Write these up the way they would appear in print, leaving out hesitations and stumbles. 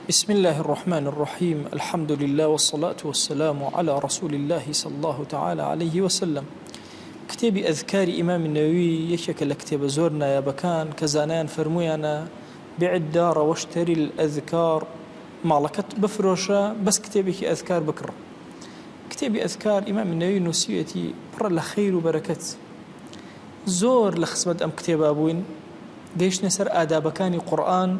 بسم اللە الرحمن الرحیم الحمد للە والصلاة والسلام علی رسول اللە صلی اللە تعالی علیه وسلم کتێبی ئەذکاری ئیمامی نەوەوی یەکێکە لە کتێبە زۆر نایابەکان کە زانایان فەرموویانە بع الدار واشتری الاذکار ماڵەکەت بفرۆشە بەس کتێبێکی ئەذکار بکڕە کتێبی ئەذکار ئیمامی نەوەوی نووسیویەتی پڕە لە خەیر و بەرەکەت زۆر لە خزمەت ئەم کتێبە بووین گەیشتنە سەر ئادابەکانی قورئان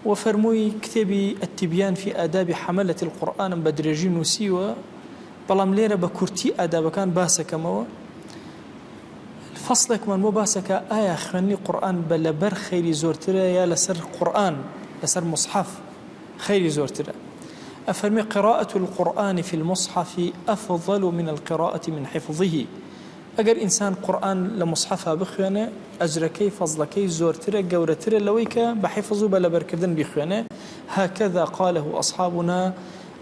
وە فەرمووی کتێبی، التبیان فی آداب حملە القرآن، م بە درێژی نووسیوە بەڵام لێرە بە کورتی ئادابەکان باسەکەمەوە فەسڵێکمان بۆ باسەکە ئایا خوێندنی قورئان بە لەبەر خەیری زۆرترە یا لەسەر قورئان لەسەر مصحف خەیری زۆرترە ئەفەرمێ قراءة القرآن في المصحف أفضل من القراءة من حفظه ئەگەر ئینسان قورئان لە موسحەفا بخوێنێ ئەجرەکەی فەزڵەکەی زۆرترە گەورەترە لەوەی کە بە حیفز و بە لەبەرکردن بیخوێنێ، هکذا قاله اصحابنا،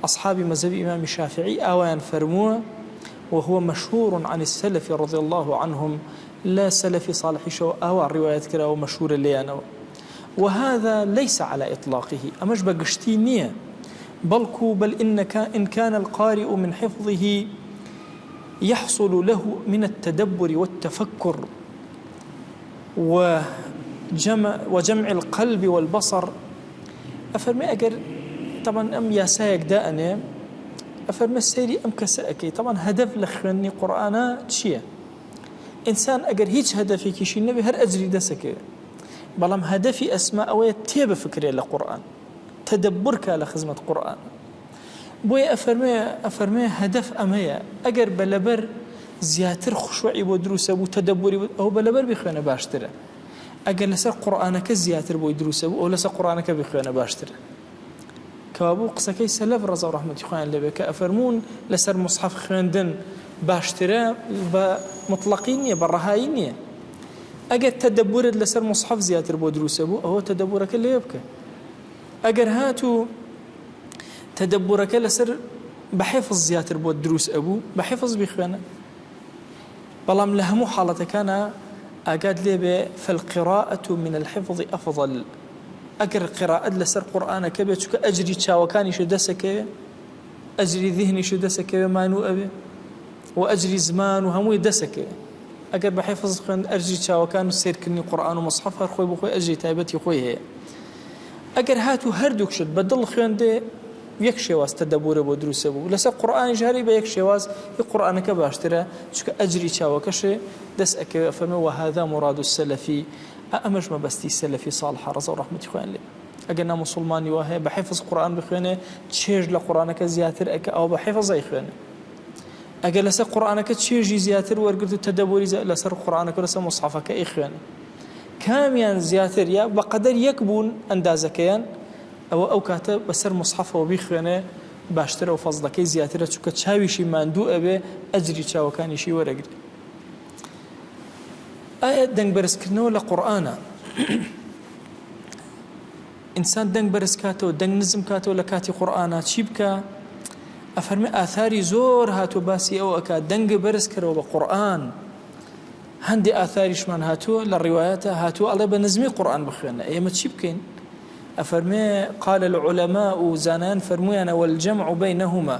ئەسحابی مەزهەبی ئیمامی شافعی ئاوایان فەرمووە، وهو مشهور عن السلف رضی اللە عنهم، لە سەلەفی ساڵحیشەوە ئاوا ڕیوایەت کراوە و مەشهورە لێیانەوە. وهذا ليس على اطلاقه، ئەمەش بە گشتی نییە، بەڵکو بل ان كان القارئ من حفظه، یحصل له من التدبر والتفکر وجمع وجمع القلب والبصر ئەفەرمێ ئەگەر تەبعەن ئەم یاسایەک دائەنێ ئەفەرمێ سەیری ئەم کەسە ئەکەی تەبعەن هەدەف لە خوێندنی قورئانە چییە ئینسان ئەگەر هیچ هەدەفێکیشی نەبێ هەر ئەجری دەسەکەوێ بەڵام هەدەفی ئەسما ئەوەیە تێبفکرێ لە قورئان تەدەبور کا لە خزمەت قورئان بۆیە ئەفەرموێ ئەفەرموێ هەدەف ئەمەیە ئەگەر بە لەبەر زیاتر خشوعی بۆ دروسە بوو تەدەبوری بوو ئەو بە لەبەر بخوێنە باشترە ئەگەر لەسەر قورئانەکە زیاتر بۆی دروسە بوو ئەو لەسەر قورئانەکە بخوێنە باشترە کەوابوو قسەکەی سەلەف ڕەزا و ڕەحمەتی خۆیان لێبێ کە ئەفەرموون لەسەر مصحف خوێندن باشترە بە مطلقی نییە بە ڕەهایی نییە ئەگەر تەدەبورت لەسەر مصحف زیاتر بۆ دروسە بوو ئەوە تەدەبورەکە لێ بکە ئەگەر هاتوو تەدەبورەکە لەسەر بە حفظ زیاتر بۆت دروست ئەبوو بە حفظ بیخوێنە بەڵام لە هەموو حاڵەتەکانا ئاگات لێبێ فالقراءة من الحفظ أفضل ئەگەر قراءەت لەسەر قورئانەکە بێ چونکە ئەجری چاوەکانیشت دەسەکەوێ ئەجری ذهنیشت دەسەکەوێ مانوو ئەبێ و ئەجری زمان و هەمووی دەسەکەوێ ئەگەر بە حفظ خوێند ئەجری چاوەکان و سێرکردنی قورئان و مصحف هەر خۆی بۆ خۆی ئەجری تایبەتی خۆی هەیە ئەگەر هاتوو هەردووک شت بە دڵ خوێندێ یەک شێواز تەدەبورە بۆ دروسە بوو لەسەر قورئانیش هەری بە یەک شێواز هی قورئانەکە باشترە چونکە ئەجری چاوەکەشێ دەست ئەکەوێ ئەفەرمێ وهذا مراد السلف ئا ئەمەش مەبەستی سەلەفی ساڵحە ڕەزا و ڕەحمەتی خۆیان لێ ئەگەر نا موسڵمانی وا هەیە بە حفظ قورئان بخوێنێ چێژ لە قورئانەکە زیاتر ئەکا ئەوە بە حفظ ئەیخوێنێ ئەگەر لەسەر قورئانەکە چێژی زیاتر وەرگرت و تەدەبوری لەسەر قورئانەکە لەسەر مصحفەکە ئەیخوێنێ کامیان زیاتر یا بەقەدەر یەک بوون ئەندازەکەیان ئەوە ئەو کاتە بەسەر موسحەفەوە بیخوێنێ باشترە و فەزڵەکەی زیاترە چونکە چاویشی ماندوو ئەبێ ئەجری چاوەکانیشی وەرەگرێ. ئایا دەنگ بەرزکردنەوە لە قورئانە ئینسان دەنگ بەرز کاتەوە دەنگ نزم کاتەوە لە کاتی قورئانە چی بکە ئەفەرمێ ئاثاری زۆر هاتووە باسی ئەو ئەکا دەنگ بەرز کەرەوە بە قورئان هەندێ ئاثاریشمان هاتووە لە ڕیوایەتە هاتووە ئەڵێ بە نزمی قورئان بخوێنە ئێمە چی بکەین ئەفەرمێ قال العلماء زانایان فەرموویانە والجمع بینهما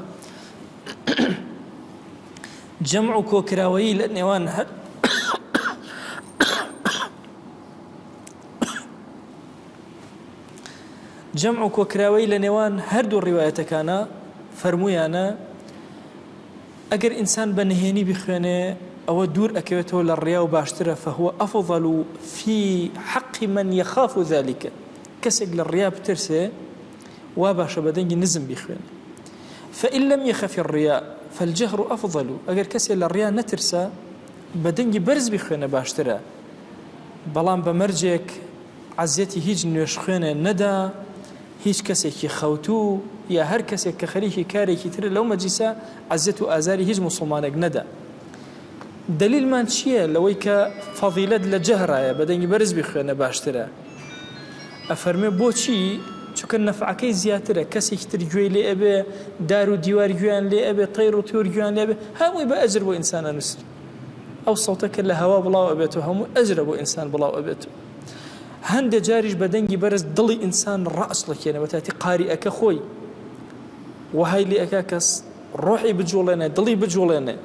جەمع و کۆکراوەیی لە نێوان هەر جەمع و کۆکراوەی لە نێوان هەردوو ڕیوایەتەکانە فەرموویانە ئەگەر ئینسان بە نهێنی بخوێنێ ئەوە دوور ئەکەوێتەوە لە ڕیا و باشترە فهو افضل فی حق من یخاف ذلک کەسێک لە ڕیا بترسێ وا باشە بە دەنگی نزم بیخوێنێ فإن لم يخف الرياء فالجهر أفضل ئەگەر کەسێ لە ڕیا نەترسا بە دەنگی بەرز بیخوێنە باشترە بەڵام بە مەرجێک عەزیەتی هیچ نوێژخوێنێ نەدا، هیچ کەسێکی خەوتوو یا هەر کەسێک کە خەریکی کارێکی ترە لەو مەجلیسە عەزیەت و ئازاری هیچ موسڵمانێک نەدا. دەلیلمان چییە لەوەی کە فەزیلەت لە جەهرایە بە دەنگی بەرز بیخوێنە باشترە؟ ئەفەرمێ بۆچی؟ چونکە نەفعەکەی زیاترە، کەسێکی تر گوێی لێ ئەبێ، دار و دیوار گوێیان لێ ئەبێ، تەیر و تیور گوێیان لێ ئەبێ، هەمووی بە ئەجر بۆ ئینسان ئەنووسرێ. ئەو سەوتە کە لە هەوا بڵاو ئەبێتەوە هەموو ئەجرە بۆ ئینسان بڵاو ئەبێتەوە. هەندێ جاریش بە دەنگی بەرز دڵی ئینسان ڕائەچڵەکێنێ بەتایبەتی قاریئەکە خۆی وەهای لێ ئەکا کەس ڕۆحی بجوڵێنێ دڵی بجوڵێنێ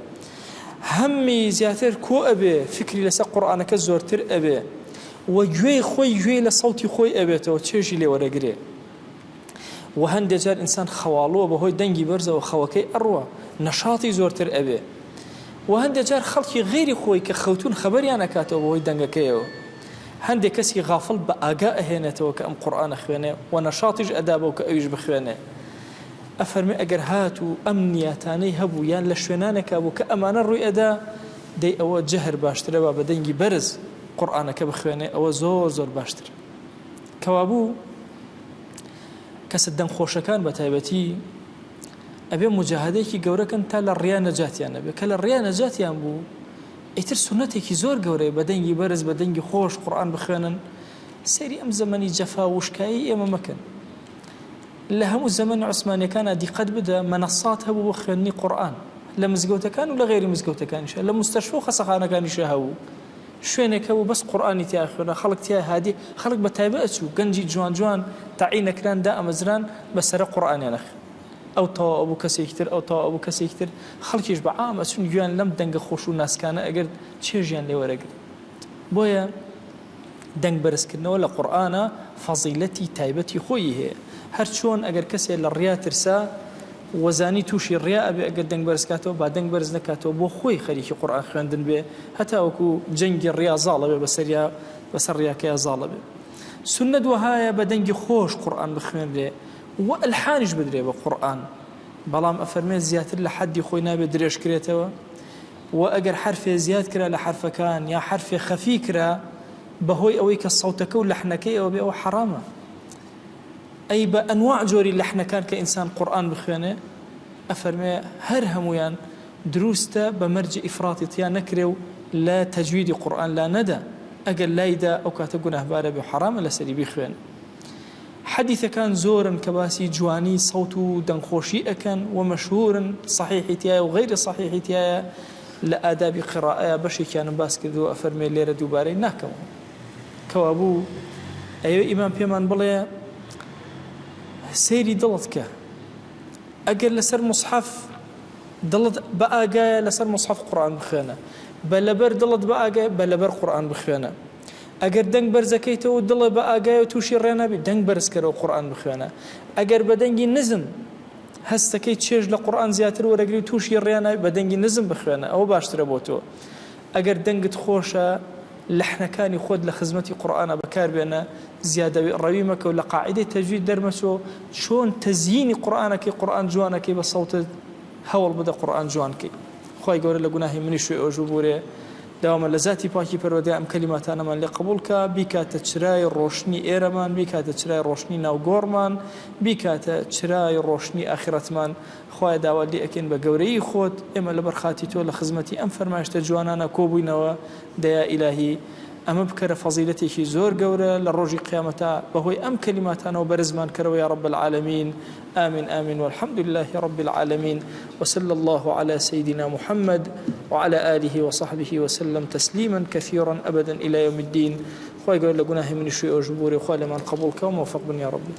هەمی زیاتر کۆ ئەبێ فکری لەسەر قورئانەکە زۆرتر ئەبێ و گوێی خۆی گوێی لە سەوتی خۆی ئەبێتەوە چێژی لێ وەرەگرێ و هەندێ جار ئینسان خەواڵووە بەهۆی دەنگی بەرزەوە خەوەکەی ئەڕوا نەشاتی زۆرتر ئەبێ و هەندێ جار خەڵکی غەیری خۆی کە خەوتوون خەبەریان ئەکاتەوە بەهۆی دەنگەکەیەوە هەندێ کەسی غافڵ بە ئاگا ئەهێنێتەوە کە ئەم قورئان ئەخوێنێ و نەشاتیش ئەدا بەو کە ئەویش بخوێنێ ئەفەرمێ ئەگەر هاتوو ئەم نیاتانەی هەبوو یان لە شوێنانێکا بوو کە ئەمانە ڕووی ئەدا دەی ئەوە جەهر باشترە با بە دەنگی بەرز قورئانەکە بخوێنێ ئەوە زۆر زۆر باشترە. کەوابوو کەسە دەنگ خۆشەکان بە تایبەتی ئەبێ مجاهدەیەکی گەورەکەن تا لە ڕیا نەجاتیان نەبێ کە لە ڕیا نەجاتیان بوو ئیتر سونەتێکی زۆر گەورەیە بە دەنگی بەرز بە دەنگی خۆش قورئان بخوێنن سەیری ئەم زەمەنی جەفا وشکایی ئێمە مەکەن لە هەموو زەمەنی عوسمانیەکانە دیقەت بدە مەنەسات هەبوو بۆ خوێندنی قورئان لە مزگەوتەکان و لە غێری مزگەوتەکانیشە لە مستەشفە و خەسەخانەکانیشە هەبوو شوێنێک هەبوو بەس قورئانی تیا ئەخوێنرا خەڵک تیا هادی خەڵک بە تایبە ئەچوو گەنجی جوان جوان تەعین ئەکران دائەمەزران بە سەرە قورئانیان ئەخوێند ئەو تەواو ئەبوو کەسێکی تر ئەو تەواو ئەبوو کەسێکی تر خەڵکیش بە عام ئەچوون گوێیان لەم دەنگە خۆش و ناسکانە ئەگرت چێژیان لێ وەرەگرت بۆیە دەنگ بەرزکردنەوە لە قورئانا فەزیلەتی تایبەتی خۆیی هەیە هەر چۆن ئەگەر کەسێ لە ڕیا ترسا وە زانی توشی ڕیا ئەبێ ئەگەر دەنگ بەرز کاتەوە با دەنگ بەرز نەکاتەوە بۆ خۆی خەریکی قورئان خوێندن بێ هەتاوەکو جەنگی ڕیا زاڵ ئەبێ بەسەریا بەسەر ڕیاکەیا زاڵ ئەبێ سوننەت وەهایە بە دەنگی خۆش قورئان بخوێنرێ وە ئەلحانیش بدرێ بە قورئان بەڵام ئەفەرمێ زیاتر لە حەدی خۆی نابێ درێژ کرێتەوە وە ئەگەر حەرفێ زیاد کرا لە حەرفەکان یا حەرفێ خەفی کرا بەهۆی ئەوەی کە سەوتەکە و لەحنەکەی ئەوە بێ ئەوە حەڕامە ئەی بە ئەنواع جۆری لەحنەکان کە ئینسان قورئان بخوێنێ ئەفەرمێ هەر هەموویان دروستە بە مەرجی ئیفراتی تیا نەکرێ و لە تەجویدی قورئان لا نەدا ئەگەر لایدا ئەو کاتە گوناهبارە بێ و حەڕامە لەسەری بیخوێنێ. حەدیثەکان زۆرن کە باسی جوانی سەوت و دەنگخۆشی ئەکەن و مەشهورن سەحیحی تیایە و غەیری سەحیحی تیایە لە ئادابی قیڕائەیا بەشێکیانم باس کردووە ئەفەرمێ لێرە دووبارەی ناکەمەوە. کەوابوو ئەیەوێ ئیمام پێمان بڵێ سەیری دڵت کە ئەگەر لەسەر مصحف دڵت بە ئاگایە لەسەر مصحف قورآن بخوێنە بە لەبەر دڵت بە ئاگای بە لەبەر قورآن بخوێنە ئەگەر دەنگ بەرزەکەیتەوە و دڵە بە ئاگایە و تووشی ڕێ نابی دەنگ بەرزکەرەوە قورآن بخوێنە ئەگەر بە دەنگی نزم هەستەکەی چێژ لە قورآن زیاتر وەرەگری و تووشی ڕێ نابی بە دەنگی نزم بخوێنە ئەوە باشترە بۆ تۆ ئەگەر دەنگت خۆشە لەحنەکانی خۆت لە خزمەتی قورئانا بەکار بێنە، زیادە ڕەوی مەکە و لە قاعیدەی تەجوید دەرمەچۆ، چۆن تەزیینی قورئان ئەکەی قورئان جوان ئەکەی بە سەوتت هەوڵ بدە قورئان جوان کەی. خوای گەورە لە گوناهی منیش و ئێوەش ببورێ. داوامە لە زاتی پاکی پەروەردگار ئەم کەلیماتانەمان لێ قبوڵ کا، بیکاتە چرای ڕۆشنی ئێرەمان، بیکاتە چرای ڕۆشنی ناو گۆڕمان، بیکاتە چرای ڕۆشنی ئاخیرەتمان. خوایە داوات لێ ئەکەین بە گەورەیی خۆت ئێمە لەبەر خاتری تۆ لە خزمەتی ئەم فەرمایشتە جوانانە کۆبووینەوە دە یا ئیلاهی ئەمە بکەرە فەزیلەتێکی زۆر گەورە لە ڕۆژی قیامەتا بەهۆی ئەم کەلیماتانەوە بەرزمان کەرەوە یا رب العالمین آمین آمین والحمد لله رب العالمین وصلى الله على سيدنا محمد وعلى آله وصحبه وسلم تسليما كثيرا أبدا إلى يوم الدين خوای گەورە لە گوناهی منیش و ئێوەش ببورێ خوا لێمان قبوڵ کە و مۆفەق بن یا ربی.